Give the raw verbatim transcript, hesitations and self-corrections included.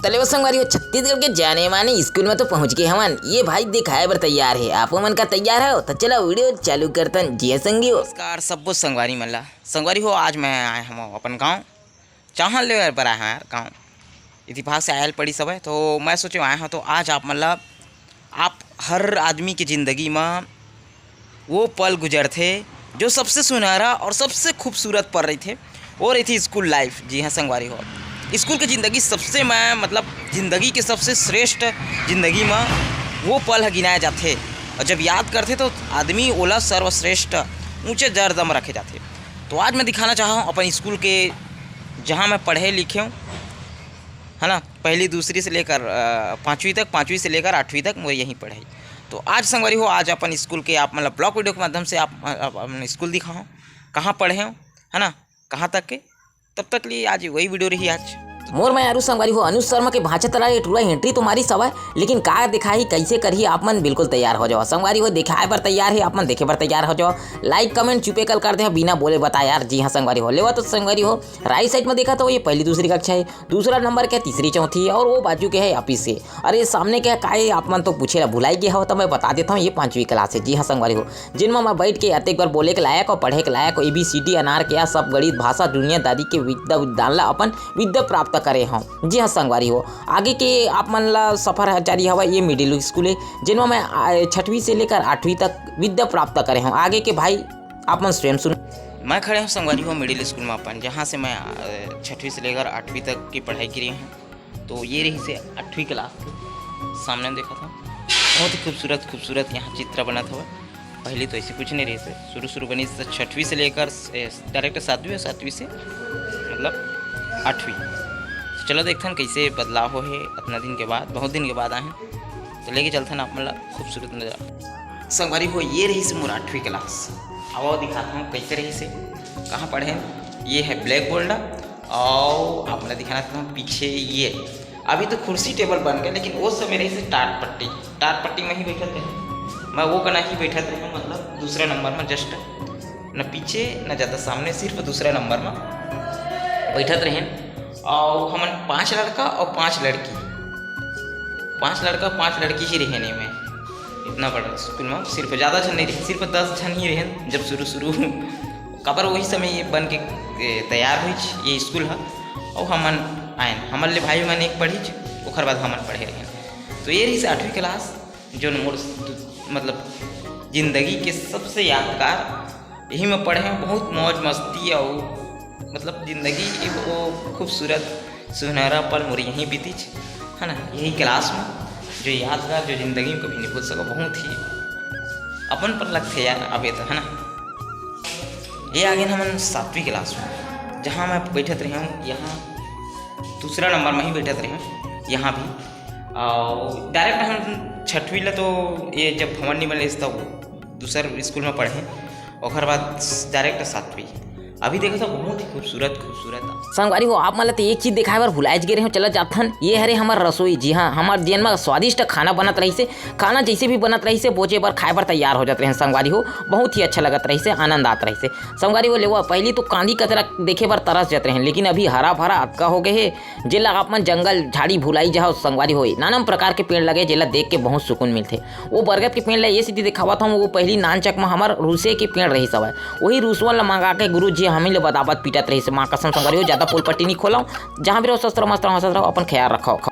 त लेवो संगवारी हो, छत्तीसगढ़ के जाने माने स्कूल में तो पहुंच गए हवन। ये भाई दिखाए बर तैयार है, आप मन का तैयार हो? तो चला वीडियो चालू करतन। जी हाँ संगी हो। नमस्कार सब्बो संगवारी मन ला। संगवारी हो, आज मैं आए हूँ अपन गाँव, चाहन ले बर आए हूँ यार गाँव। इतिहास से आयल पड़ी सब है, तो मैं सोचे आए हूँ तो आज आप मन ला, आप हर आदमी की जिंदगी में वो पल गुजरथे जो सबसे सुनहरा और सबसे खूबसूरत पल रहिथे, वो रहिथे स्कूल लाइफ। जी हाँ संगवारी हो, स्कूल की ज़िंदगी सबसे, मैं मतलब ज़िंदगी के सबसे श्रेष्ठ ज़िंदगी में वो पल ह गिनाए जाथे। और जब याद करथे तो आदमी ओला सर्वश्रेष्ठ ऊंचे दर्जा में रखे जाथे। तो आज मैं दिखाना चाहा हूँ अपन स्कूल के, जहाँ मैं पढ़े लिखे हूँ, है ना, पहली दूसरी से लेकर अ, पाँचवीं तक, पाँचवीं से लेकर आठवीं तक मोर यहीं पढ़ाई। तो आज संगवारी हो, आज अपन स्कूल के आप मतलब ब्लॉग वीडियो के माध्यम से आप, आप अपन स्कूल दिखाओ, कहाँ पढ़े हो, है ना, कहाँ तक के। तब तक लिए आज वही वीडियो रही आज। मोर मैं आरू संगवारी हो, अनुज शर्मा के भांचा तला ये टूरा एंट्री तो मारी सवाय, लेकिन का दिखाही, कैसे करही, आप मन बिल्कुल तैयार हो जाओ। संगवारी हो, दिखाए बर तैयार है, आप मन देखे बर तैयार हो जाओ। लाइक कमेंट चुपे कल कर दे, बिना बोले बता यार। जी हाँ संगवारी हो, लेवा तो संगवारी हो, राइट साइड में देखा तो ये पहली दूसरी कक्षा है, दूसरा नंबर के तीसरी चौथी है, और वो बाजू के है ऑफिस है। अरे सामने के काय, आप मन तो पूछे ला भुलाई गए हो, तो मैं बता देता हूँ, ये पाँचवीं क्लास है। जी हाँ संगवारी हो, जिनमें मैं बैठ के अतेक बार बोले के लायक और पढ़े के लायक, ए बी सी डी, अनार के या सब गणित, भाषा, दुनियादारी के विद्या विधान ला अपन विद्या प्राप्त करे हूँ। जी हाँ संगवारी हो, आगे के आप मन ला सफर ह जारी हवा, ये मिडिल स्कूल है, जिनमें मैं आ, छठवीं से लेकर आठवीं तक विद्या प्राप्त करे हूँ। आगे के भाई आप मन स्वयं सुन। मैं खड़े हूँ संगवारी हो मिडिल स्कूल में अपन, जहाँ से मैं अ, छठवीं से लेकर आठवीं तक की पढ़ाई करी हूँ। तो ये रही से आठवीं क्लास के सामने में देखा था, बहुत ही खूबसूरत खूबसूरत यहाँ चित्र बनत हवय। पहले तो ऐसे कुछ नहीं रही से, शुरू शुरू बनी से छठवीं से लेकर डायरेक्ट सातवीं और सातवीं से मतलब आठवीं। तो चलो देखथन कैसे बदलाव हो है इतना दिन के बाद, बहुत दिन के बाद आए हैं। तो लेके चलथन आप मतलब खूबसूरत नज़ारा। संगवारी हो, ये रही से मोर आठवीं क्लास। अब दिखाता हूँ कैसे रही से, कहाँ पढ़े हैं। ये है ब्लैक बोर्ड, और आप मतलब दिखाना चाहता हूँ पीछे ये, अभी तो कुर्सी टेबल बन गए, लेकिन वो समय रही से टाट पट्टी, टाट पट्टी में ही बैठत रहे। मैं वो कना ही बैठत रहे, मतलब दूसरा नंबर में, जस्ट न पीछे न ज़्यादा सामने, सिर्फ दूसरा नंबर में बैठत रहे। और हमन पांच लड़का और पांच लड़की, पांच लड़का पांच लड़की ही रहे में। इतना बड़ा स्कूल में सिर्फ ज़्यादा झन नहीं रहे, सिर्फ दस झन ही रहे जब शुरू शुरू। काबर वही समय ये बन के ए, तैयार हुई ये स्कूल है। और हमन आयन, हमन ले भाई मन एक पढ़ी, ओकर बाद हमन पढ़े रहे। तो ये रही से आठवीं क्लास, जो मोर मतलब जिंदगी के सबसे यादगार, यही में पढ़े हैं बहुत मौज मस्ती और मतलब जिंदगी के वो खूबसूरत सुनहरा पल मोर यहीं बीतीच, है ना, यही क्लास में, जो यादगार, जो जिंदगी में कभी नहीं भूल सको। बहुत ही अपन पर लगते यार, अब ये तो है ना। ये आगे हमन सातवीं क्लास में, जहाँ मैं बैठत रहे हूँ, यहाँ दूसरा नंबर में ही बैठत रहे हूँ, यहाँ भी। और डायरेक्ट हम छठवीं ला तो ये जब भवन नहीं बने तब दूसर स्कूल में पढ़े, ओकर बाद डायरेक्ट सातवीं। अभी देखो तो बहुत ही खूबसूरत खूबसूरत। संगवारी हो, आप मन ला तो एक चीज दिखाए बर भुलाए गे रहे हो, चला जाथन। ये हरे हमर रसोई, जी हाँ, हमर जेन में स्वादिष्ट खाना बनत रही से, खाना जैसे भी बनत रही से बोचे बर खाए बर तैयार हो जात रहे संगवारी हो। बहुत ही अच्छा लगत रही से, आनंद आत रही से संगवारी हो। लेवा पहली तो कांदी कचरा देखे बर तरस जात रहे, लेकिन अभी हरा भरा अतका हो गए है, जेला आप मन जंगल झाड़ी भुलाई जाओ संगवारी होए, नाना प्रकार के पेड़ लगे, जेला देख के बहुत सुकून मिलथे। वो बरगद के पेड़ ला ये सेती दिखावत हूँ, वो पहली नानचक में हमर रूसे के पेड़ रही सवय, वही रूसवन ला मंगा के गुरु जी हमी ले बदाबत पीटत रही से। माँ कसम संगवारी हो, ज्यादा पोल पट्टी नहीं खोलाओ, जहाँ भी रहो स्वस्थ रहो, मस्त रहो, हंसत रहो, अपन ख्याल रखो।